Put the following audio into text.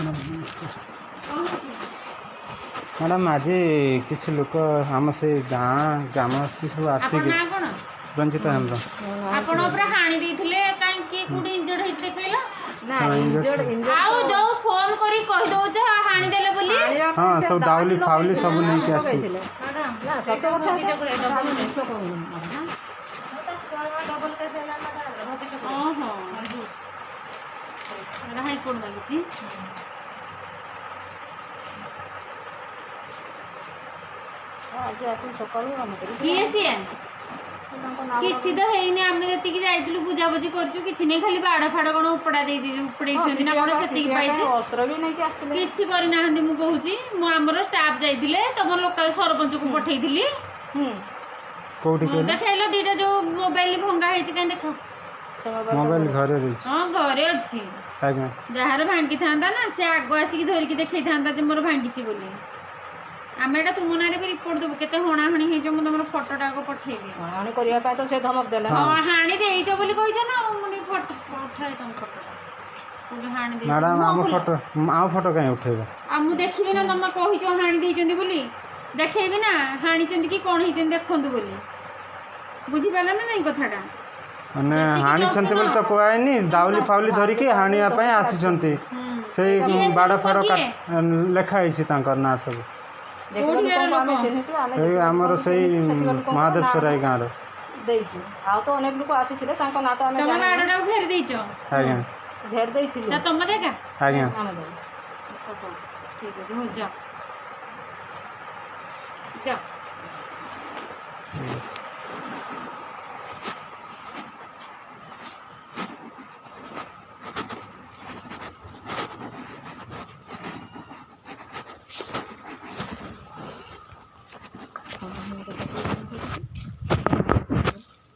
Madam ନମସ୍କାର। Madam, ଆଜି କିଛି ଲୋକ ଆମ ସେଇ ଗାଁ ଗ୍ରାମବାସୀ ସବୁ ଆପଣ ଆସିକି ନାଁ କ'ଣ? ରଞ୍ଜିତ ହେମ୍ବ୍ରମ। ଆପଣ ପୁରା ହାଣି ଦେଇଥିଲେ କାହିଁକି? କୋଉଠି ଇଞ୍ଜର୍ଡ ହେଇଛି ଦେଖେଇଲ? ନା। ହଁ, ଇଞ୍ଜର୍ଡ ଇଞ୍ଜର୍ଡ ଆଉ ଯୋଉ ଫୋନ କରି କହିଦଉଛ ହାଣି ଦେଲେ ବୋଲି। ହଁ, ସବୁ ଦାଉଲି ଫାଉଲି ସବୁ ନେଇକି ଆସିଛନ୍ତି। ନା, ସତ କଥା ତ, ଆମେ ମିଛ କହୁନୁ। ଓହୋ, ଏଟା ହାଇକୋର୍ଟ ମାଗିଛି। ଆଜି ଆସିକି ସକାଳୁ କାମ କରି କିଏ ସିଏ? ତାଙ୍କ ନାଁ କିଛି ତ ହେଇନି। ଆମେ ଯେତିକି ଯାଇଥିଲୁ ବୁଝାବୁଝି କରୁଛୁ, କିଛି ନାହିଁ। ଖାଲି ବାଡ଼ ଫାଡ଼ କ'ଣ ଉପଡ଼ା ଦେଇ ଉପଡେଇଛନ୍ତି ନା କ'ଣ, ସେତିକି ପାଇଛି। ଅସ୍ତ୍ର ବି ନେଇକି ଆସିଥିଲେ। କିଛି କରିନାହାନ୍ତି, ମୁଁ କହୁଛି। ମୁଁ ଆମର ଷ୍ଟାଫ୍ ଯାଇଥିଲେ, ତମ ଲୋକାଲ ସରପଞ୍ଚକୁ ପଠେଇଥିଲି। କୋଉଠି କହିଲେ? ଦେଖେଇଲ ଦିଟା ଯୋଉ ମୋବାଇଲ ଭଙ୍ଗା ହେଇଛି, କାହିଁ ଦେଖ। ସେ ମୋବାଇଲ ମୋବାଇଲ ଘରେ ରହିଛି। ହଁ, ଘରେ ଅଛି। ଆଜ୍ଞା। ଯାହାର ଭାଙ୍ଗିଥାନ୍ତା ନା, ସେ ଆଗ ଆସିକି ଧରିକି ଦେଖେଇଥାନ୍ତା ଯେ ମୋର ଭାଙ୍ଗିଛି ବୋଲି। ଆମେ ଏଇଟା ତୁମ ନାଁରେ ବି ରିପୋର୍ଟ ଦେବୁ। କେତେ ହଣାହଣି ହେଇଛ, ମୁଁ ତମର ଫଟୋଟା ଆଗ ପଠେଇବି। ହଣାହଣି କରିବା ପାଇଁ ତ ସେ ଧମକ ଦେଲେ ନା। ହଁ, ହାଣି ଦେଇଛ ବୋଲି କହିଛ ନା। ଆଉ ମୁଁ ଟିକେ ଫଟୋ ପଠାଏ ତମ ଫଟୋଟା, କୋଉଠି ହାଣି ଦେଇଛ। ମ୍ୟାଡ଼ାମ୍, ମୁହଁ ଆମ ଖୋଲ। ଫଟୋ, ଆମ ଫଟୋ କାହିଁ ଉଠେଇବେ? ଆଉ ମୁଁ ଦେଖିବି ନା, ତମେ କହିଛ ହାଣି ଦେଇଛନ୍ତି ବୋଲି, ଦେଖେଇବି ନା ହାଣିଛନ୍ତି କି କ'ଣ ହେଇଛନ୍ତି ଦେଖନ୍ତୁ ବୋଲି। ବୁଝିପାରିଲ ନା ନାଇଁ କଥାଟା? ମାନେ ଯେତିକି ହାଣିଛନ୍ତି ବୋଲି ତ ଶୁଣ। କୁହାହେଇନି। ଦାଉଲି ଫାଉଲି ଧରିକି ହାଣିବା ପାଇଁ ଆସିଛନ୍ତି। ସେଇ କିଏ ସେ ବାଡ଼ ଲୋକ? ଫାଡ଼ କିଏ? ଲେଖା ହେଇଛି ତାଙ୍କର ନାଁ ସବୁ। ଯେତିକ କୋଉଠିକାର ଲୋକଙ୍କୁ ଆମେ ଲୋକ? ଚିହ୍ନିଛୁ, ଆମେ ଏଇ ଯେତିକ ଆମର ଲୋକଙ୍କୁ ସେଇ ଚିହ୍ନିଛୁ, ସେତିକ ଲୋକଙ୍କ ମହାଦେବ ନାଁ ସରାଇ ଗାଁର। ଦେଇଛୁ। ଆଉ ତ ଅନେକ ଲୋକ ଆସିଥିଲେ, ତାଙ୍କ ନାଁ ତ ଆମେ ତମେ ଜାଣିନୁ। ବାଡ଼ଟାକୁ ଘେରି ଦେଇଛ? ଆଜ୍ଞା। ଘେରି ଦେଇଥିଲୁ। ନା ତମ ଜାଗା? ଆଜ୍ଞା। ଆମ ଜାଗା। ଆଚ୍ଛା, ହଉ, ଠିକ୍ ଅଛି। ହଉ, ଯାଅ ଯାଅ। ଠିକ୍ ଅଛି।